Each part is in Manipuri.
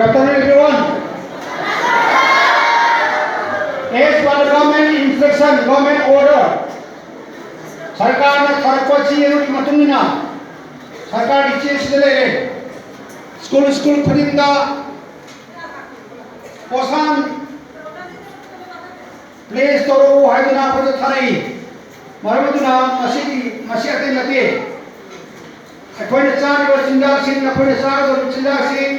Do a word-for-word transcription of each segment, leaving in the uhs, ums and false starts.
Good afternoon, everyone. As per the government instruction, government order, ꯁꯔꯀꯥꯔꯅ ꯊꯥꯔꯛꯄ ꯆꯦ ꯑꯗꯨꯒꯤ ꯃꯇꯨꯡ ꯏꯟꯅ ꯁꯔꯀꯥꯔꯒꯤ ꯆꯦꯁꯤꯗ ꯂꯩꯔꯦ꯫ ꯁ꯭ꯀꯨꯜ, ꯁ꯭ꯀꯨꯜ ꯈꯨꯗꯤꯡꯗ ꯄꯣꯁꯥꯟ ꯄ꯭ꯂꯦꯁ ꯇꯧꯔꯛꯎ ꯍꯥꯏꯗꯨꯅ ꯑꯩꯈꯣꯏꯗ ꯊꯥꯔꯛꯏ꯫ ꯃꯔꯝ ꯑꯗꯨꯅ ꯃꯁꯤꯗꯤ, ꯃꯁꯤ ꯑꯇꯩ ꯅꯠꯇꯦ꯫ ꯑꯩꯈꯣꯏꯅ ꯆꯥꯔꯤꯕ ꯆꯤꯟꯖꯥꯛꯁꯤꯡ, ꯑꯩꯈꯣꯏꯅ ꯆꯥꯒꯗꯧꯔꯤꯕ ꯆꯤꯟꯖꯥꯛꯁꯤꯡ,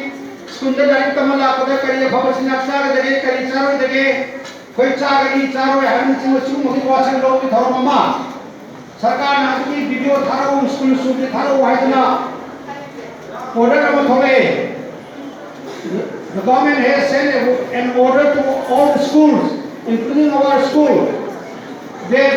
ꯁ꯭ꯀꯨꯜꯗ ꯂꯥꯏꯔꯤꯛ ꯇꯝꯕ ꯂꯥꯛꯄꯗ ꯀꯔꯤ ꯑꯐꯕ ꯆꯤꯟꯖꯥꯛ ꯆꯥꯒꯗꯒꯦ, ꯀꯔꯤ ꯆꯥꯔꯣꯏꯗꯒꯦ, ꯑꯩꯈꯣꯏ ꯆꯥꯒꯅꯤ, ꯆꯥꯔꯣꯏ ꯍꯥꯏꯕꯅꯆꯤꯡꯕ ꯁꯤꯒꯨꯝꯕꯒꯤ ꯋꯥꯁꯛ ꯂꯧꯕꯒꯤ ꯊꯧꯔꯝ ꯑꯃ ꯁꯔꯀꯥꯔꯅ ꯑꯗꯨꯒꯤ ꯚꯤꯗꯤꯑꯣ ꯊꯥꯔꯛꯎ, ꯁ꯭ꯀꯨꯜ ꯁ꯭ꯀꯨꯜꯒꯤ ꯊꯥꯔꯛꯎ ꯍꯥꯏꯗꯅ ꯑꯣꯔꯗꯔ ꯑꯃ ꯊꯣꯛꯂꯛꯑꯦ꯫ The government has sent a, an order to all the schools, including our school, that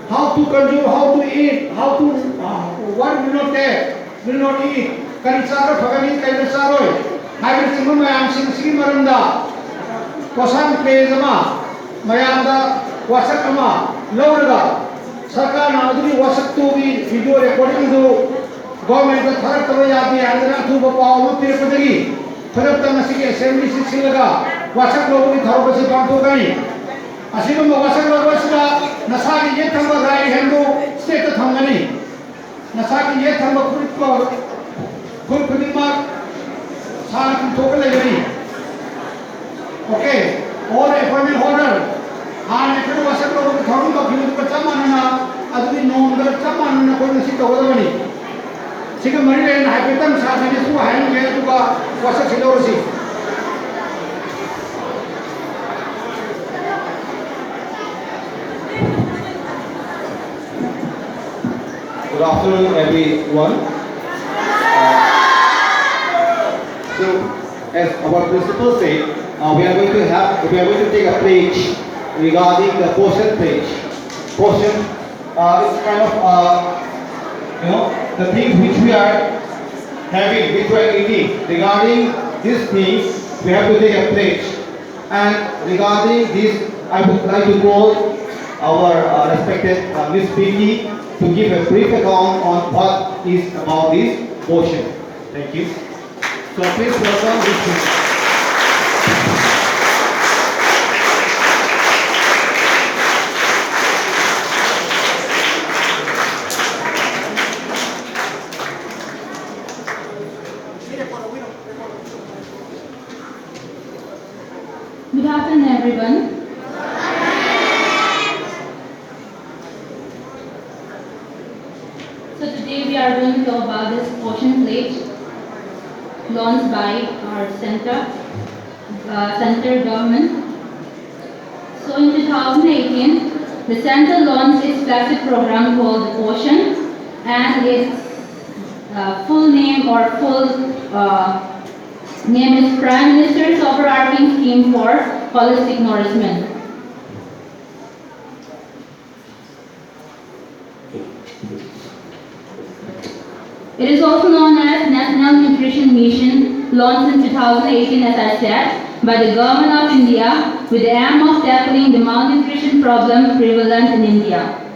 how to consume, how to eat, how to, uh, what will not take, will not eat, ꯀꯔꯤ ꯆꯥꯔ ꯐꯒꯅꯤ, ꯀꯔꯤ ꯆꯥꯔꯣꯏ ꯍꯥꯏꯕꯅꯆꯤꯡꯕ ꯃꯌꯥꯝꯁꯤꯡ ꯑꯁꯤꯒꯤ ꯃꯔꯝꯗ ꯄꯣꯁꯥꯟ ꯄ꯭ꯂꯦꯁ ꯑꯃ, ꯃꯌꯥꯝꯗ ꯋꯥꯁꯛ ꯑꯃ ꯂꯧꯔꯒ ꯁꯔꯀꯥꯔꯅ ꯑꯗꯨꯒꯤ ꯋꯥꯁꯛꯇꯨꯒꯤ ꯚꯤꯗꯤꯑꯣ ꯔꯦꯀꯣꯔꯗꯤꯡꯗꯨ ꯒꯣꯔꯃꯦꯟꯗ ꯊꯥꯔꯛꯇꯕ ꯌꯥꯗꯦ ꯍꯥꯏꯗꯅ ꯑꯊꯨꯕ ꯄꯥꯎ ꯑꯃ ꯄꯤꯔꯛꯄꯗꯒꯤ ꯈꯨꯗꯛꯇ ꯉꯁꯤꯒꯤ ꯑꯦꯁꯦꯝꯕ꯭ꯂꯤꯁꯤ ꯁꯤꯜꯂꯒ ꯋꯥꯁꯛ ꯂꯧꯕꯒꯤ ꯊꯧꯔꯝ ꯑꯁꯤ ꯄꯥꯡꯊꯣꯛꯀꯅꯤ꯫ ꯑꯁꯤꯒꯨꯝꯕ ꯋꯥꯁꯛ ꯂꯧꯕ ꯑꯁꯤꯗ ꯅꯁꯥꯒꯤ ꯌꯦꯛ ꯊꯝꯕ ꯔꯥꯏꯠ ꯍꯦꯟꯗꯨ ꯁ꯭ꯇꯦꯖꯇ ꯊꯝꯒꯅꯤ꯫ ꯅꯁꯥꯒꯤ ꯌꯦꯛ ꯊꯝꯕ ꯐꯨꯔꯤꯠ ꯀꯣ-, ꯐꯨꯔꯤꯠ ꯈꯨꯗꯤꯡꯃꯛ ꯁꯥꯅ ꯄꯨꯊꯣꯛꯑꯒ ꯂꯩꯒꯅꯤ꯫ Okay, all appointment holder, ꯍꯥꯟꯅ ꯑꯩꯈꯣꯏꯅ ꯋꯥꯁꯛ ꯂꯧꯕꯒꯤ ꯊꯧꯔꯝ ꯇꯧꯈꯤꯕꯗꯨꯒ ꯆꯞ ꯃꯥꯟꯅꯅ, ꯑꯗꯨꯒꯤ ꯅꯣꯡꯃꯗ ꯆꯞ ꯃꯥꯟꯅꯅ ꯑꯩꯈꯣꯏ ꯉꯁꯤ ꯇꯧꯒꯗꯕꯅꯤ꯫ ꯁꯤꯒ ꯃꯔꯤ ꯂꯩꯅꯅ ꯍꯥꯏꯐꯦꯠꯇꯪ ꯁꯥꯔ ꯁꯤꯗꯁꯨ ꯍꯥꯏꯔꯝꯒꯦ, ꯑꯗꯨꯒ ꯋꯥꯁꯛꯁꯤ ꯂꯧꯔꯁꯤ꯫ Good afternoon, everyone. Uh, so, as our principal said, uh, we are going to have, we are going to take a pledge regarding the Poshan pledge. Poshan, uh, is kind of, uh, you know, the things which we are having, which we are eating. Regarding these things, we have to take a pledge. And regarding this, I would like to call our, uh, respected, uh, Miss Pinky to give a brief account on what is about this Poshan. Thank you. So please welcome his team. Good afternoon, everyone. So today we are going to talk about this Poshan Plate launched by our center, uh, center government. So in two thousand eighteen, the center launched its flagship program called Poshan, and its uh, full name or full uh, name is Prime Minister's Overarching Scheme for Holistic Nourishment. It is also known as National Nutrition Mission, launched in two thousand eighteen, as I said, by the Government of India with the aim of tackling the malnutrition problem prevalent in India.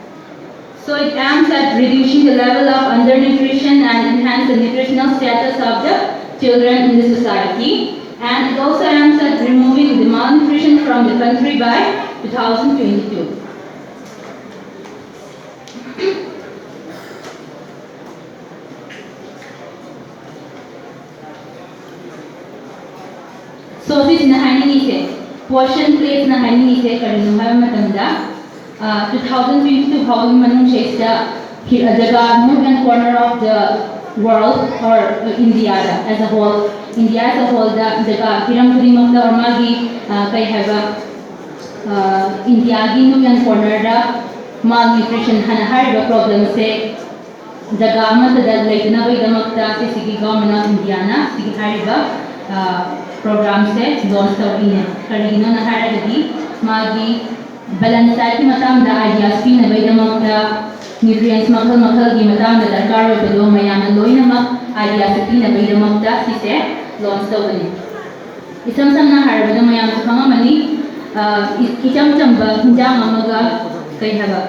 So it aims at reducing the level of undernutrition and enhance the nutritional status of the children in the society. And it also aims at removing the malnutrition from the country by two thousand twenty-two. So ꯁꯤꯁꯤꯅ ꯍꯥꯏꯅꯤꯡꯉꯤꯁꯦ, Poshan Plateꯅ ꯍꯥꯏꯅꯤꯡꯉꯤꯁꯦ ꯀꯔꯤꯅꯣ ꯍꯥꯏꯕ ꯃꯇꯝꯗ, two thousand twenty-two ꯐꯥꯎꯕꯒꯤ ꯃꯅꯨꯡꯁꯤꯗ ꯖꯒꯥ nook and corner of the world or Indiaꯗ as a whole, India as a wholeꯗ ꯖꯒꯥ ꯍꯤꯔꯝ ꯈꯨꯗꯤꯡꯃꯛꯇ or ꯃꯥꯒꯤ ꯀꯩ ꯍꯥꯏꯕ Indiaꯒꯤ nook and cornerꯗ malnutrition ꯍꯥꯏꯅ ꯍꯥꯏꯔꯤꯕ problemꯁꯦ ꯖꯒꯥ ꯑꯃꯠꯇꯗ ꯂꯩꯇꯅꯕꯒꯤꯗꯃꯛꯇ ꯁꯤꯁꯤꯒꯤ Government of Indiaꯅ ꯁꯤꯒꯤ ꯍꯥꯏꯔꯤꯕ programꯁꯦ launch ꯇꯧꯔꯛꯏꯅꯦ꯫ ꯀꯔꯤꯒꯤꯅꯣꯅ ꯍꯥꯏꯔꯒꯗꯤ ꯃꯥꯒꯤ balance dietꯀꯤ ꯃꯇꯥꯡꯗ ideas ꯄꯤꯅꯕꯒꯤꯗꯃꯛꯇ, nutrients ꯃꯈꯜ ꯃꯈꯜꯒꯤ ꯃꯇꯥꯡꯗ ꯗꯔꯀꯥꯔ ꯑꯣꯏꯕꯗꯣ ꯃꯌꯥꯝꯅ ꯂꯣꯏꯅꯃꯛ ideasꯁꯦ ꯄꯤꯅꯕꯒꯤꯗꯃꯛꯇ ꯁꯤꯁꯦ launch ꯇꯧꯕꯅꯤ꯫ ꯏꯁꯝ ꯁꯝꯅ ꯍꯥꯏꯔꯕꯗ ꯃꯌꯥꯝꯁꯨ ꯈꯪꯉꯝꯃꯅꯤ, ꯏꯆꯝ ꯆꯝꯕ ꯍꯤꯟꯖꯥꯡ ꯑꯃꯒ ꯀꯩ ꯍꯥꯏꯕ,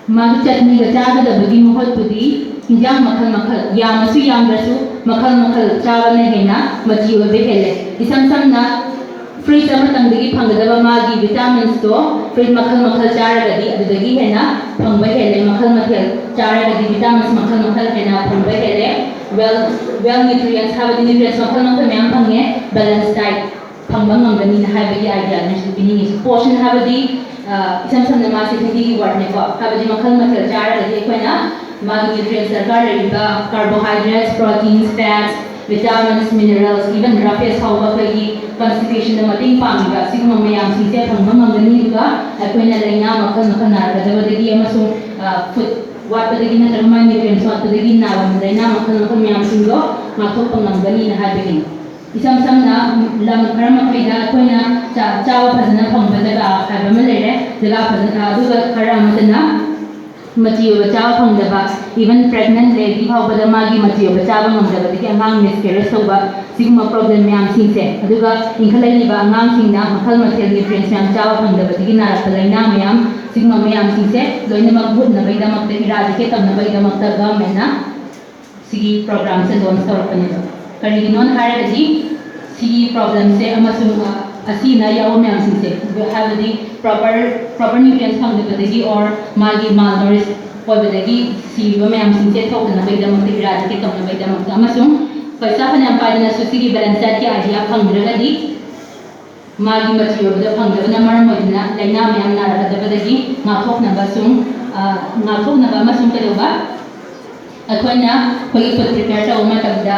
ꯃꯥꯒꯤ ꯆꯠꯅꯤꯒ ꯆꯥꯒꯗꯕꯒꯤ ꯃꯍꯨꯠꯄꯨꯗꯤ ꯍꯤꯟꯖꯥꯡ ꯃꯈꯜ ꯃꯈꯜ, ꯌꯥꯝꯃꯁꯨ ꯌꯥꯝꯗ꯭ꯔꯁꯨ, ꯃꯈꯜ ꯃꯈꯜ ꯆꯥꯕꯅ ꯍꯦꯟꯅ ꯃꯆꯤ ꯑꯣꯏꯕ ꯍꯦꯜꯂꯦ꯫ ꯏꯁꯝ ꯁꯝꯅ, ꯐ꯭ꯔꯨꯏꯠꯁ ꯑꯃꯇꯪꯗꯒꯤ ꯐꯪꯒꯗꯕ ꯃꯥꯒꯤ ꯚꯤꯇꯥꯃꯤꯟꯁꯇꯣ ꯐ꯭ꯔꯨꯏꯠ ꯃꯈꯜ ꯃꯈꯜ ꯆꯥꯔꯒꯗꯤ ꯑꯗꯨꯗꯒꯤ ꯍꯦꯟꯅ ꯐꯪꯕ ꯍꯦꯜꯂꯦ꯫ ꯃꯈꯜ ꯃꯊꯦꯜ ꯆꯥꯔꯒꯗꯤ ꯚꯤꯇꯥꯃꯤꯟꯁ ꯃꯈꯜ ꯃꯈꯜ ꯍꯦꯟꯅ ꯐꯪꯕ ꯍꯦꯜꯂꯦ꯫ ꯋꯦꯜ ꯋꯦꯜ ꯅ꯭ꯌꯨꯇ꯭ꯔꯤꯌꯦꯟꯁ ꯍꯥꯏꯕꯗꯤ ꯅ꯭ꯌꯨꯇ꯭ꯔꯤꯌꯦꯟꯁ ꯃꯈꯜ ꯃꯈꯜ ꯃꯌꯥꯝ ꯐꯪꯉꯦ, ꯕꯦꯂꯦꯟꯁ ꯗꯥꯏꯠ ꯐꯪꯕ ꯉꯝꯒꯅꯤꯅ ꯍꯥꯏꯕꯒꯤ ꯑꯥꯏꯗꯤꯌꯥꯅꯤ ꯁꯤ ꯄꯤꯅꯤꯡꯉꯤꯁꯤ꯫ ꯄꯣꯔꯁꯟ ꯍꯥꯏꯕꯗꯤ, ꯑ, ꯏꯁꯝ ꯁꯝꯅ ꯃꯥꯁꯦ ꯍꯤꯟꯗꯤꯒꯤ ꯋꯥꯔꯗꯅꯦꯀꯣ, ꯍꯥꯏꯕꯗꯤ ꯃꯈꯜ ꯃꯊꯦꯜ ꯆꯥꯔꯒꯗꯤ ꯑꯩꯈꯣꯏꯅ ꯃꯥꯒꯤ ꯅ꯭ꯌꯨꯇ꯭ꯔꯤꯌꯦꯟꯁ ꯗꯔꯀꯥꯔ ꯂꯩꯔꯤꯕ carbohydrates, proteins, fats, vitamins, minerals, even ꯔꯐꯦꯁ ꯐꯥꯎꯕ ꯑꯩꯈꯣꯏꯒꯤ ꯀꯟꯁꯇꯤꯄꯦꯁꯟꯗ ꯃꯇꯦꯡ ꯄꯥꯡꯉꯤꯕ ꯑꯁꯤꯒꯨꯝꯕ ꯃꯌꯥꯝꯁꯤꯡꯁꯦ ꯐꯪꯕ ꯉꯝꯒꯅꯤ꯫ ꯑꯗꯨꯒ ꯑꯩꯈꯣꯏꯅ ꯂꯥꯏꯅꯥ ꯃꯈꯜ ꯃꯈꯜ ꯅꯥꯔꯛꯀꯗꯕꯗꯒꯤ ꯑꯃꯁꯨꯡ, ꯑ, ꯐꯨꯗ ꯋꯥꯠꯄꯗꯒꯤ ꯅꯠꯇ꯭ꯔꯒ ꯃꯥꯒꯤ ꯅ꯭ꯌꯨꯇ꯭ꯔꯤꯌꯦꯟꯁ ꯋꯥꯠꯄꯗꯒꯤ ꯅꯥꯕ ꯂꯥꯏꯅꯥ ꯃꯈꯜ ꯃꯈꯜ ꯃꯌꯥꯝꯁꯤꯡꯗꯣ ꯉꯥꯛꯊꯣꯛꯄ ꯉꯝꯒꯅꯤꯅ ꯍꯥꯏꯕꯒꯤꯅꯤ꯫ ꯏꯁꯝ ꯁꯝꯅ, ꯂꯝ ꯈꯔ ꯃꯈꯩꯗ ꯑꯩꯈꯣꯏꯅ ꯆꯥ-, ꯆꯥꯕ ꯐꯖꯅ ꯐꯪꯕ ꯖꯒꯥ ꯍꯥꯏꯕ ꯑꯃ ꯂꯩꯔꯦ꯫ ꯖꯒꯥ ꯐꯖꯅ, ꯑꯗꯨꯒ ꯈꯔ ꯑꯃꯗꯅ ꯃꯆꯤ ꯑꯣꯏꯕ ꯆꯥꯕ ꯐꯪꯗꯕ, even pregnant lady ꯐꯥꯎꯕꯗ ꯃꯥꯒꯤ ꯃꯆꯤ ꯑꯣꯏꯕ ꯆꯥꯕ ꯉꯝꯗꯕꯗꯒꯤ ꯑꯉꯥꯡ ꯃꯤꯁꯀꯦꯔꯦꯖ ꯇꯧꯕ, ꯁꯤꯒꯨꯝꯕ ꯄ꯭ꯔꯣꯕ꯭ꯂꯦꯝ ꯃꯌꯥꯝꯁꯤꯡꯁꯦ, ꯑꯗꯨꯒ ꯏꯟꯈꯠꯂꯛꯂꯤꯕ ꯑꯉꯥꯡꯁꯤꯡꯅ ꯃꯈꯜ ꯃꯊꯦꯜ ꯅ꯭ꯌꯨꯇ꯭ꯔꯤꯌꯦꯟꯁ ꯃꯌꯥꯝ ꯆꯥꯕ ꯐꯪꯗꯕꯗꯒꯤ ꯅꯥꯔꯛꯄ ꯂꯥꯏꯅꯥ ꯃꯌꯥꯝ, ꯁꯤꯒꯨꯝꯕ ꯃꯌꯥꯝꯁꯤꯡꯁꯦ ꯂꯣꯏꯅꯃꯛ ꯃꯨꯠꯅꯕꯒꯤꯗꯃꯛꯇ, ꯏꯔꯥꯗꯤꯀꯦꯠ ꯇꯧꯅꯕꯒꯤꯗꯃꯛꯇ ꯒꯚꯔꯟꯃꯦꯟꯠꯅ ꯁꯤꯒꯤ ꯄ꯭ꯔꯣꯒ꯭ꯔꯥꯝꯁꯦ ꯂꯣꯟꯆ ꯇꯧꯔꯛꯄꯅꯦꯕ꯫ ꯀꯔꯤꯒꯤꯅꯣꯅ ꯍꯥꯏꯔꯒꯗꯤ ꯁꯤꯒꯤ ꯄ꯭ꯔꯣꯕ꯭ꯂꯦꯝꯁꯦ ꯑꯃꯁꯨꯡ, ꯑ, ꯑꯁꯤꯅ ꯌꯥꯎꯕ ꯃꯌꯥꯝꯁꯤꯡꯁꯦ, ꯍꯥꯏꯕꯗꯤ ꯄ꯭ꯔꯣꯄꯔ, ꯄ꯭ꯔꯣꯄꯔ ꯅ꯭ꯌꯨꯇ꯭ꯔꯤꯌꯦꯟꯁ ꯐꯪꯗꯕꯗꯒꯤ or ꯃꯥꯒꯤ ꯃꯥꯜꯅꯔꯤꯁ ꯑꯣꯏꯕꯗꯒꯤ ꯁꯤꯕ ꯃꯌꯥꯝꯁꯤꯡꯁꯦ ꯊꯣꯛꯇꯅꯕꯒꯤꯗꯃꯛꯇ, ꯏꯔꯥꯗꯤꯀꯦꯠ ꯇꯧꯅꯕꯒꯤꯗꯃꯛꯇ ꯑꯃꯁꯨꯡ ꯄꯩꯁꯥ ꯐꯅꯌꯥꯝ ꯄꯥꯏꯗꯅꯁꯨ ꯁꯤꯒꯤ ꯕꯦꯂꯦꯟꯁ ꯗꯥꯏꯠꯀꯤ ꯑꯥꯏꯗꯤꯌꯥ ꯐꯪꯗ꯭ꯔꯒꯗꯤ ꯃꯥꯒꯤ ꯃꯆꯤ ꯑꯣꯏꯕꯗ ꯐꯪꯗꯕꯅ ꯃꯔꯝ ꯑꯣꯏꯗꯨꯅ ꯂꯥꯏꯅꯥ ꯃꯌꯥꯝ ꯅꯥꯔꯛꯀꯗꯕꯗꯒꯤ ꯉꯥꯛꯊꯣꯛꯅꯕ ꯁꯨꯝ, ꯑ, ꯉꯥꯛꯊꯣꯛꯅꯕ ꯑꯃꯁꯨꯡ ꯀꯩꯗꯧꯕ? ꯑꯩꯈꯣꯏꯅ ꯑꯩꯈꯣꯏꯒꯤ ꯐꯨꯗ ꯄ꯭ꯔꯤꯄꯦꯌꯔ ꯇꯧꯕ ꯃꯇꯝꯗ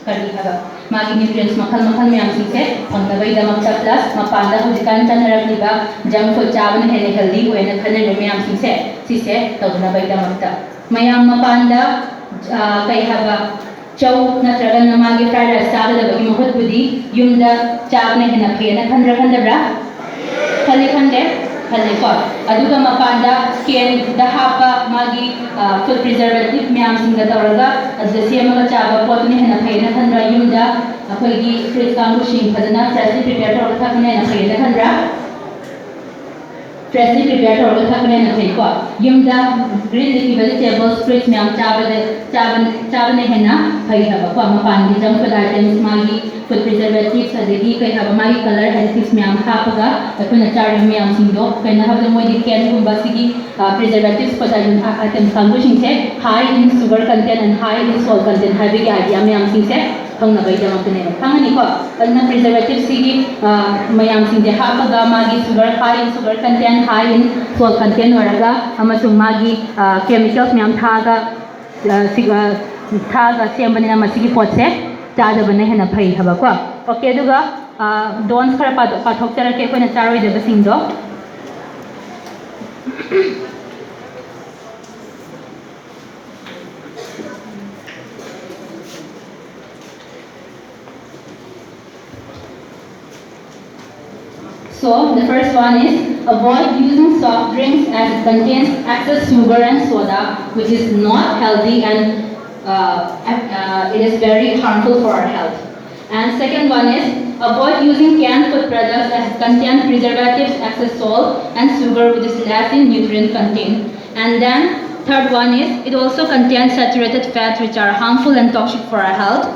ꯀꯔꯤ ꯍꯥꯏꯕ? ꯃꯥꯒꯤ ꯅ꯭ꯌꯨꯇ꯭ꯔꯤꯌꯦꯟꯁ ꯃꯈꯜ ꯃꯈꯜ ꯃꯌꯥꯝꯁꯤꯡꯁꯦ ꯐꯪꯅꯕꯒꯤꯗꯃꯛꯇ, ꯄ꯭ꯂꯁ ꯃꯄꯥꯟꯗ ꯍꯧꯖꯤꯛꯀꯥꯟ ꯆꯠꯅꯔꯛꯂꯤꯕ ꯖꯪꯛ ꯐꯨꯗ ꯆꯥꯕꯅ ꯍꯦꯟꯅ ꯍꯦꯜꯗꯤ ꯑꯣꯏꯅ ꯈꯟꯅꯔꯤꯕ ꯃꯌꯥꯝꯁꯤꯡꯁꯦ, ꯁꯤꯁꯦ ꯇꯧꯗꯅꯕꯒꯤꯗꯃꯛꯇ꯫ ꯃꯌꯥꯝ ꯃꯄꯥꯟꯗ, ꯑ, ꯀꯩ ꯍꯥꯏꯕ? ꯆꯧ ꯅꯠꯇ꯭ꯔꯒꯅ ꯃꯥꯒꯤ ꯐ꯭ꯔꯥꯏꯗ ꯔꯥꯏꯁ ꯆꯥꯒꯗꯕꯒꯤ ꯃꯍꯨꯠꯄꯨꯗꯤ ꯌꯨꯝꯗ ꯆꯥꯕꯅ ꯍꯦꯟꯅ ꯐꯩꯌꯦꯅ ꯈꯟꯕ꯭ꯔꯥ ꯈꯟꯗꯕ꯭ꯔꯥ? ꯈꯜꯂꯤ, ꯈꯟꯗꯦ? ꯈꯜꯂꯤꯀꯣ꯫ ꯑꯗꯨꯒ ꯃꯄꯥꯟꯗ ꯀꯦꯟꯗ ꯍꯥꯞꯄ ꯃꯥꯒꯤ, ꯑ, ꯐꯨꯗ ꯄ꯭ꯔꯤꯖꯔꯕꯦꯇꯤꯚ ꯃꯌꯥꯝꯁꯤꯡꯒ ꯇꯧꯔꯒ ꯑꯗꯨꯗ ꯁꯦꯝꯃꯒ ꯆꯥꯕ ꯄꯣꯠꯇꯨꯅ ꯍꯦꯟꯅ ꯐꯩꯌꯦꯅ ꯈꯟꯕ꯭ꯔꯥ? ꯌꯨꯝꯗ ꯑꯩꯈꯣꯏꯒꯤ ꯐ꯭ꯔꯨꯏꯠꯁ ꯀꯥꯡꯕꯨꯁꯤꯡ ꯐꯖꯅ ꯐ꯭ꯔꯦꯁꯂꯤ ꯄ꯭ꯔꯤꯄꯦꯌꯔ ꯇꯧꯔꯒ ꯊꯛꯄꯅ ꯍꯦꯟꯅ ꯐꯩꯌꯦꯅ ꯈꯟꯕ꯭ꯔꯥ? ꯐ꯭ꯔꯦꯁꯂꯤ ꯄ꯭ꯔꯤꯄꯦꯌꯔ ꯇꯧꯔꯒ ꯊꯛꯄꯅ ꯍꯦꯟꯅ ꯐꯩꯀꯣ꯫ ꯌꯨꯝꯗ ꯒ꯭ꯔꯤꯟ ꯂꯤꯐꯤ ꯚꯦꯖꯤꯇꯦꯕꯜꯁ, ꯐ꯭ꯔꯨꯏꯠꯁ ꯃꯌꯥꯝ ꯆꯥꯕꯗ ꯆꯥꯕ ꯆꯥꯕꯅ ꯍꯦꯟꯅ ꯐꯩ ꯍꯥꯏꯕꯀꯣ꯫ ꯃꯄꯥꯟꯒꯤ ꯖꯪꯛ ꯐꯨꯗ ꯑꯥꯏꯇꯦꯝꯁ, ꯃꯥꯒꯤ ꯐꯨꯗ ꯄ꯭ꯔꯤꯖꯔꯕꯦꯇꯤꯚꯁ, ꯑꯗꯒꯤ ꯀꯩ ꯍꯥꯏꯕ, ꯃꯥꯒꯤ ꯀꯂꯔ ꯑꯦꯗꯤꯇꯤꯚꯁ ꯃꯌꯥꯝ ꯍꯥꯞꯄꯒ ꯑꯩꯈꯣꯏꯅ ꯆꯥꯔꯤꯕ ꯃꯌꯥꯝꯁꯤꯡꯗꯣ, ꯀꯩꯅꯣ ꯍꯥꯏꯕꯗ ꯃꯣꯏꯗꯤ ꯀꯦꯟꯒꯨꯝꯕ ꯁꯤꯒꯤ ꯄ꯭ꯔꯤꯖꯔꯕꯦꯇꯤꯚꯁ ꯐꯨꯗ ꯑꯥꯏꯇꯦꯝꯁ ꯀꯥꯡꯕꯨꯁꯤꯡꯁꯦ high in sugar content and high in salt content ꯍꯥꯏꯕꯒꯤ ꯑꯥꯏꯗꯤꯌꯥ ꯃꯌꯥꯝꯁꯤꯡꯁꯦ ꯈꯪꯅꯕꯒꯤꯗꯃꯛꯇꯅꯦꯕ꯫ ꯈꯪꯉꯅꯤꯀꯣ? ꯑꯗꯨꯅ ꯄ꯭ꯔꯤꯖꯔꯕꯦꯇꯤꯚꯁꯤꯒꯤ ꯃꯌꯥꯝꯁꯤꯡꯁꯦ ꯍꯥꯞꯄꯒ ꯃꯥꯒꯤ sugar, high in sugar content, high in salt content ꯑꯣꯏꯔꯒ ꯑꯃꯁꯨꯡ ꯃꯥꯒꯤ ꯀꯦꯃꯤꯀꯦꯜꯁ ꯃꯌꯥꯝ ꯊꯥꯛꯑꯒ ꯊꯥꯛꯑꯒ ꯁꯦꯝꯕꯅꯤꯅ ꯃꯁꯤꯒꯤ ꯄꯣꯠꯁꯦ ꯆꯥꯗꯕꯅ ꯍꯦꯟꯅ ꯐꯩ ꯍꯥꯏꯕꯀꯣ꯫ ꯑꯣꯀꯦ, ꯑꯗꯨꯒ ꯗꯣꯟꯁ ꯈꯔ ꯄꯥꯊꯣꯛꯆꯔꯛꯀꯦ ꯑꯩꯈꯣꯏꯅ ꯆꯥꯔꯣꯏꯗꯕꯁꯤꯡꯗꯣ꯫ So the first one is avoid using soft drinks as it contains excess sugar and soda, which is not healthy and uh, uh, it is very harmful for our health. And second one is avoid using canned food products as it contains preservatives, excess salt, and sugar, which is less in nutrient content. And then third one is it also contains saturated fats, which are harmful and toxic for our health.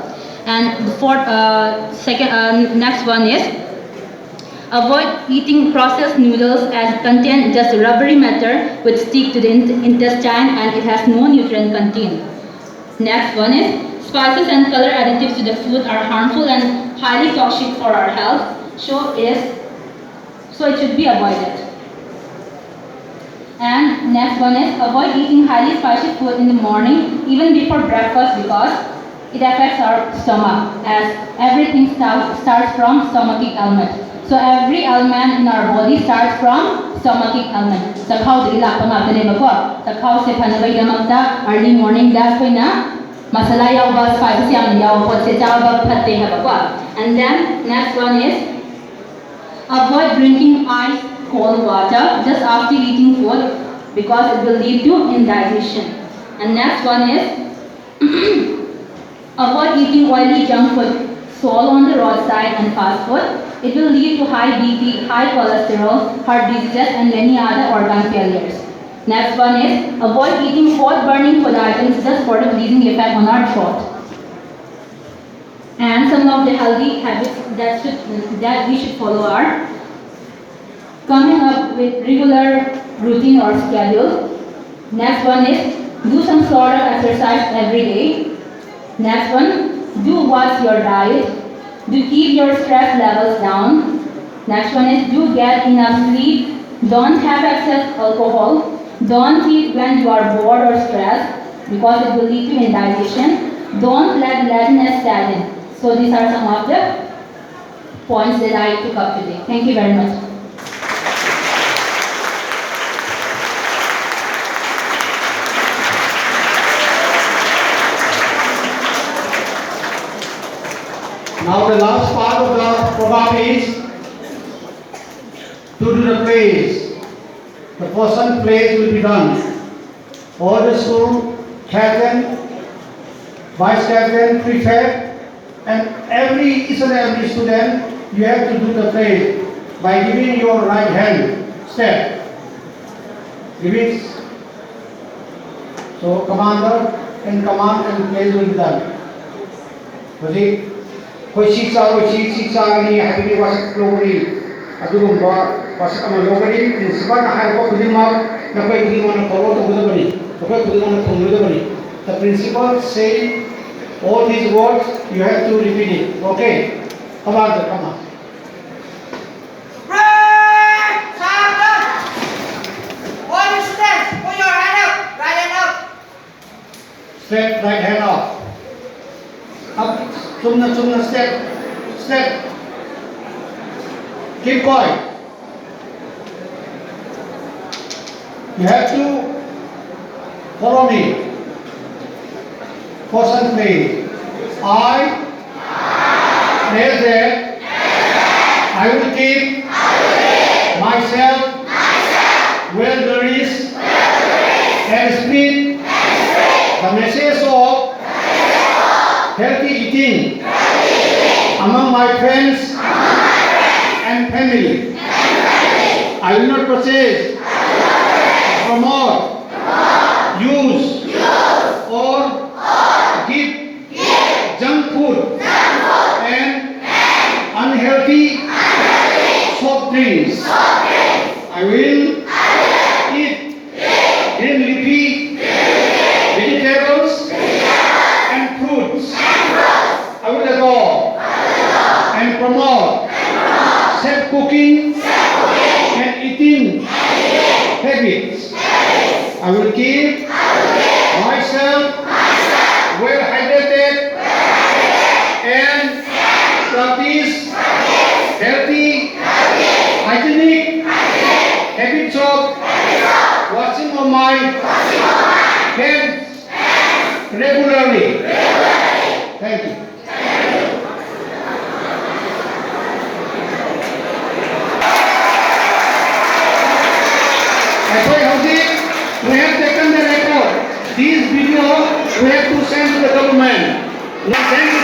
And the fourth, uh, second, uh, next one is avoid eating processed noodles as it contains just rubbery matter which stick to the in- intestine and it has no nutrient content. Next one is spices and color additives to the food are harmful and highly toxic for our health. So is so it should be avoided. And next one is avoid eating highly spicy food in the morning, even before breakfast, because it affects our stomach, as everything start, starts from stomachic element. So every element in our body starts from stomachic element. ꯆꯈꯥꯎꯗꯒꯤ ꯂꯥꯛꯄ ꯉꯥꯛꯇꯅꯦꯕꯀꯣ꯫ ꯆꯈꯥꯎꯁꯦ ꯐꯅꯕꯒꯤꯗꯃꯛꯇ early morningꯗ ꯑꯩꯈꯣꯏꯅ ꯃꯁꯥꯂꯥ ꯌꯥꯎꯕ, spices ꯌꯥꯝꯅ ꯌꯥꯎꯕ ꯄꯣꯠꯁꯦ ꯆꯥꯕ ꯐꯠꯇꯦ ꯍꯥꯏꯕꯀꯣ꯫ And then next one is avoid drinking ice cold water just after eating food because it will lead to indigestion. And next one is avoid eating oily junk food, stall on the roadside and fast food. It will lead to high B P, high cholesterol, heart diseases, and many other organ failures. Next one is avoid eating hot burning food items just for the pleasing effect on our throat. And some of the healthy habits that should that we should follow are coming up with regular routine or schedule. Next one is do some sort of exercise every day. Next one, do what's your diet. Do keep your stress levels down. Next one is do get enough sleep. Don't have excess alcohol. Don't eat when you are bored or stressed because it will lead to indigestion. Don't let laziness set in. So these are some of the points that I took up today. Thank you very much. Now the last part of the program is to do the plays. The Posan plays will be done. All the school, captain, vice captain, prefect, and every each and every student, you have to do the play by giving your right hand step. Giving so commander and command and plays will be done. ꯍꯧꯖꯤꯛ ꯑꯩꯈꯣꯏ ꯁꯤ ꯆꯥꯔꯣꯏ, ꯁꯤ ꯁꯤ ꯆꯥꯒꯅꯤ ꯍꯥꯏꯕꯒꯤ ꯋꯥꯁꯛ ꯂꯧꯒꯅꯤ꯫ ꯑꯗꯨꯒꯨꯝꯕ ꯋꯥꯁꯛ ꯑꯃ ꯂꯧꯒꯅꯤ꯫ ꯄ꯭ꯔꯤꯟꯁꯤꯄꯥꯜꯅ ꯍꯥꯏꯔꯛꯄ ꯈꯨꯗꯤꯡꯃꯛ ꯅꯈꯣꯏ ꯈꯨꯗꯤꯡꯃꯛꯅ ꯐꯣꯂꯣ ꯇꯧꯒꯗꯕꯅꯤ, ꯅꯈꯣꯏ ꯈꯨꯗꯤꯡꯃꯛꯅ ꯊꯨꯡꯒꯗꯕꯅꯤ꯫ The principal say all these words, you have to repeat it. Okay? Come on, sir, come on. Break! Stand up! All the students, put your hand up, right hand up. Step, right hand up. Up, ꯆꯨꯝꯅ ꯆꯨꯝꯅ step, step. Keep going. You have to follow me. Posan play. I pledge that I will keep myself well nourished and spread the message of healthy eating among my friends family. I will not possess, promote, use, or give junk food and unhealthy soft drinks. I will eat green leafy vegetables and fruits. I will adopt and promote safe cooking and eating habits. I will keep myself well hydrated and practice healthy, hygienic habits of washing of my hands regularly. Thank you. ꯑꯩꯈꯣꯏ ꯍꯧꯖꯤꯛ, we have taken the record. This video we have to send to the government. We send